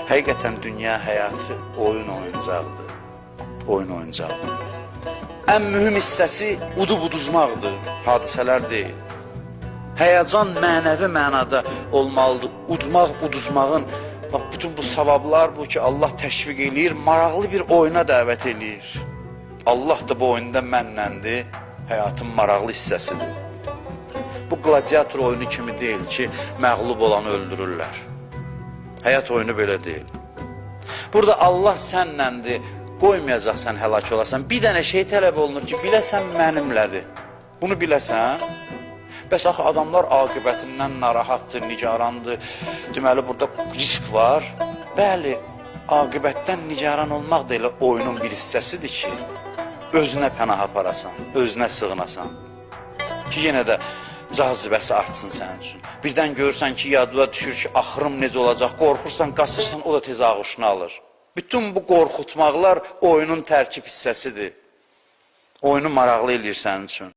Həqiqətən dünya həyatı oyun oyuncaqdır. Oyun oyuncaqdır. Ən mühüm hissəsi udub uduzmaqdır, hadisələr deyil. Həyəcan mənəvi mənada olmalıdır. Udmaq, uduzmağın, bax bütün bu savablar bu ki, Allah təşviq eləyir, maraqlı bir oyuna dəvət eləyir. Allah da bu oyunda mənləndir, həyatın maraqlı hissəsidir. Bu qladiator oyunu kimi deyil ki, məğlub olanı öldürürlər. Həyat oyunu belə deyil. Burada Allah sənləndir, qoymayacaq sən həlak olasan. Bir dənə şey tələb olunur ki, biləsən mənimlədir. Bunu biləsən. Bəs axı adamlar aqibətindən narahatdır, nigarandır. Deməli burada risk var. Bəli, aqibətdən nigaran olmaq da elə oyunun bir hissəsidir ki, özünə pənah aparasan, özünə sığınasan. Ki yenə də cazibəsi artsın sənin üçün. Birdən görürsən ki, yadıma düşür ki, axırım necə olacaq, qorxursan, qaçırsan, o da tez ağuşuna alır. Bütün bu qorxutmaqlar oyunun tərkib hissəsidir. Oyunu maraqlı eləyir sənin üçün.